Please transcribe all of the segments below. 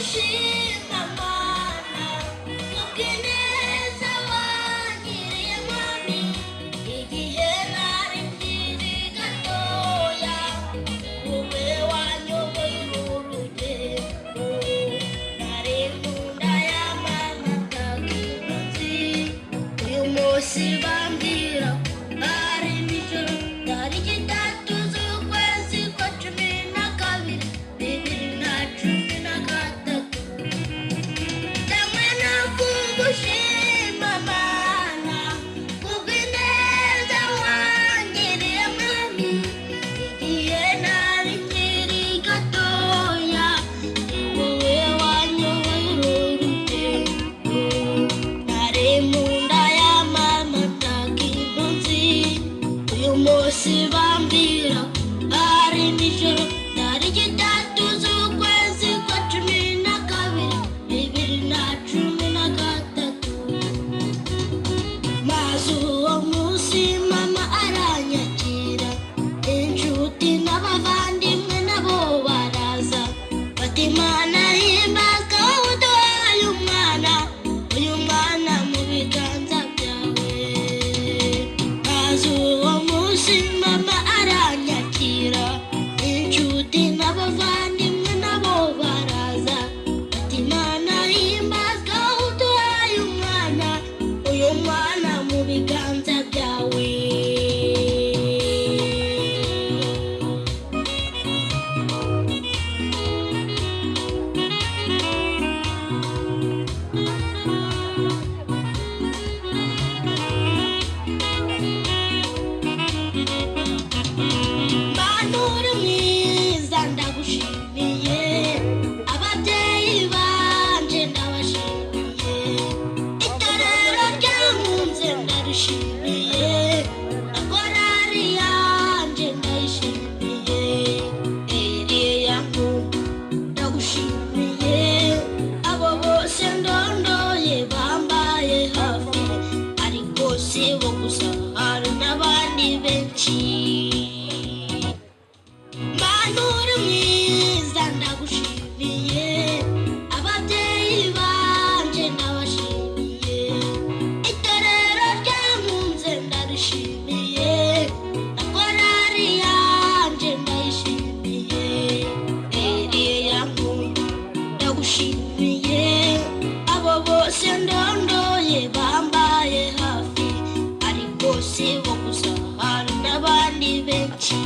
Kugushima Mana, kubw'ineza wangiriye Mwami, igihe nari nkiri gatoya, wowe wanyoboye urugendo, nari mu nda ya mama ntakibazi. Uyu munsi bambwira ko ari nijoro, tariki 3 z'ukwezi kwa 12, 2013. Ndamwe no kugushima Mana, kubw'ineza wangiriye Mwami, igihe nari nkiri gatoya, wowe wanyoboye urugendo, nari mu nda ya mama ntakibazi. Uyu munsi bambwira ko ari nijoro, tariki 3 z'ukwezi kwa 12, 2013. Maze uwo munsi mama aranyakira, inshuti n'abavandimwe nabo baraza, bati Imana himbazwa wowe uduhaye umwana, uyu mwana mu biganza byawe. Maze uwo munsi mama aranyakira, inshuti n'abavandimwe nabo baraza, bati Imana himbazwa wowe uduhaye umwana, uyu mwana mu biganza byawe. Mana uri mwiza ndagushimiye, ababyeyi banje ndabashimiye, itorero ryankunze ndarishimiye, na korari yanje ndayishimiye, Eliya nkunda ndagushimiye, abo bose ndondoye bambaye hafi, ariko si bo gusa hari n'abandi benshi. Mana uri mwiza ndagushimiye, ababyeyi banje ndabashimiye, itorero ryankunze ndarishimiye, na korari yanje ndayishimiye, Eliya nkunda ndagushimiye, abo bose ndondoye bambaye hafi, ariko si bo gusa hari n'abandi benshi.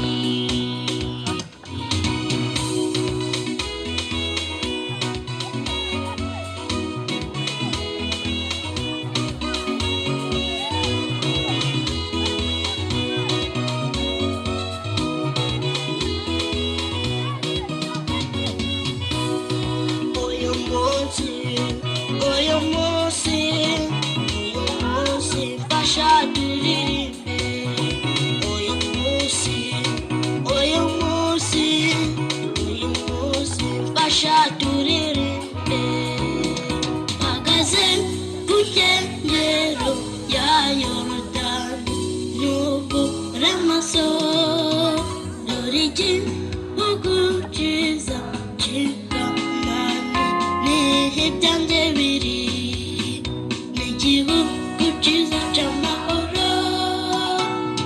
Uyu munsi, uyu munsi, uyu munsi mfasha turirimbe. Uyu munsi, uyu munsi, uyu munsi mfasha turirimbe. Mpagaze ku nkengero ya Yorodani, nubura amaso, dore igihugu cyiza cy'i Kanani, niho ibyanjye biri, ni igihugu cyiza cy'amahoro.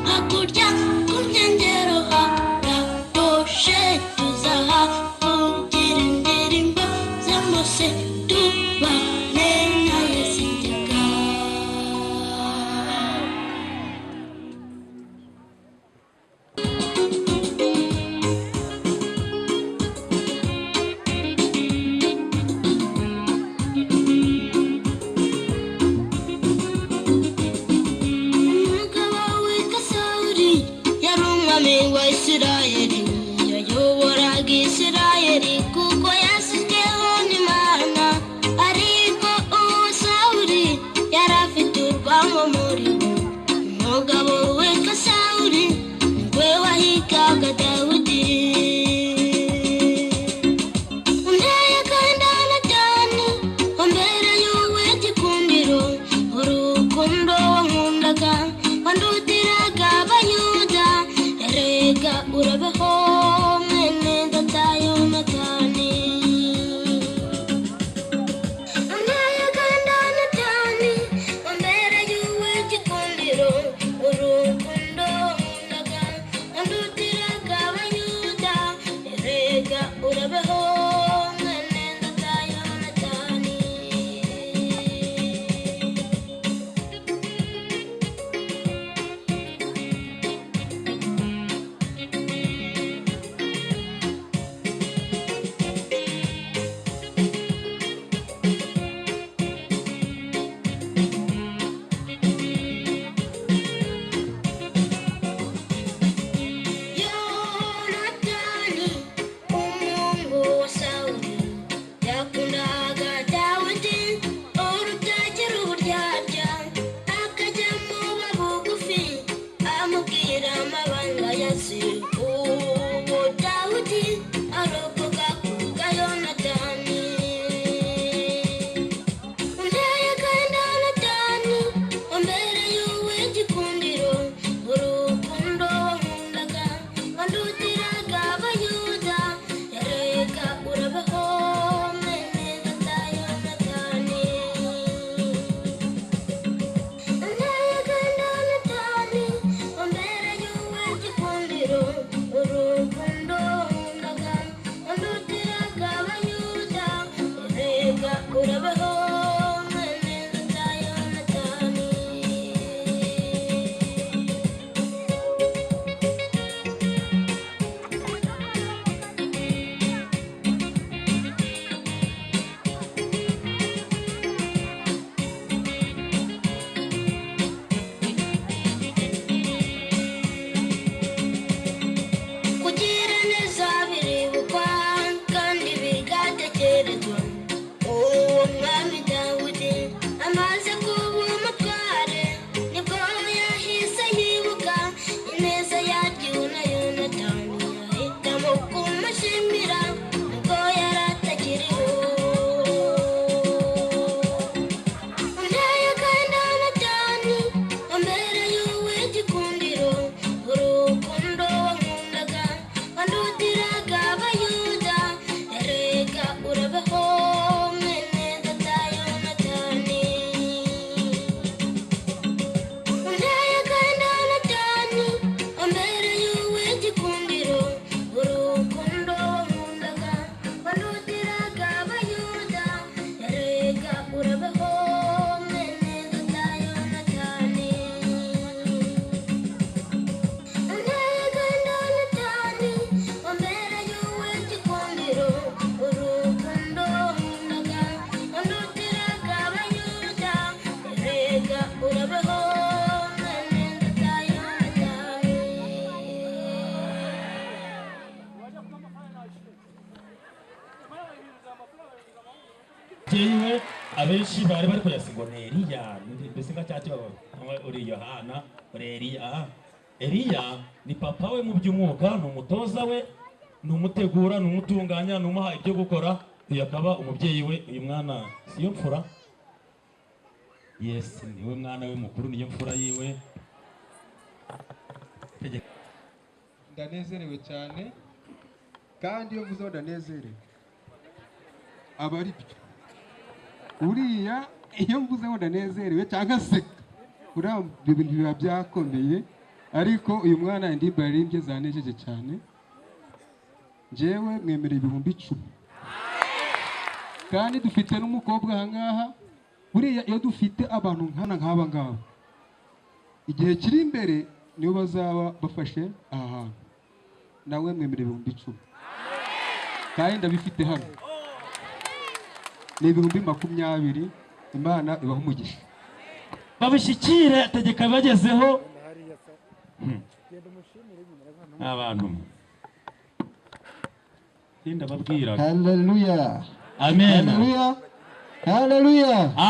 Hakurya ku nkengero haratoshe, tuzahavugira indirimbo za Mose, tubane na Yesu iteka. Abenshi bari bari kuyasi ngo ni Eliya, mbese nka cya kibazo, uri Yohana, uri Eliya. Ah, Eliya ni papa we mu by'umwuka, ni umutoza we, ni umutegura, ni umutunganya, ni umuha ibyo gukora. Uyu akaba umubyeyi we. Uyu mwana siyo mfura? Yes, niwe mwana we mukuru, niyo mfura yiwe. Ndanezerewe cyane, kandi iyo mvuze ngo ndanezerewe aba ari byo. Uriya iyo mvuze ngo ndanezerewe cyangwa se uriya, ibyo bintu biba byakomeye. Ariko uyu mwana, indirimbo yaririmbye zanejeje cyane. Njyewe mwemereye 10,000, kandi dufite n'umukobwa aha ngaha. Buriya iyo dufite abantu nkana nk'aba ngaba, igihe kiri imbere nibo bazaba bafashe aha hantu. Nawe mwemereye 10,000, kandi ndabifite hano, ni 20,000. Imana ibaha umugisha. Babishyikire, tegeka bibagezeho abantu ndababwira. Hallelujah. Amen. Hallelujah. Hallelujah.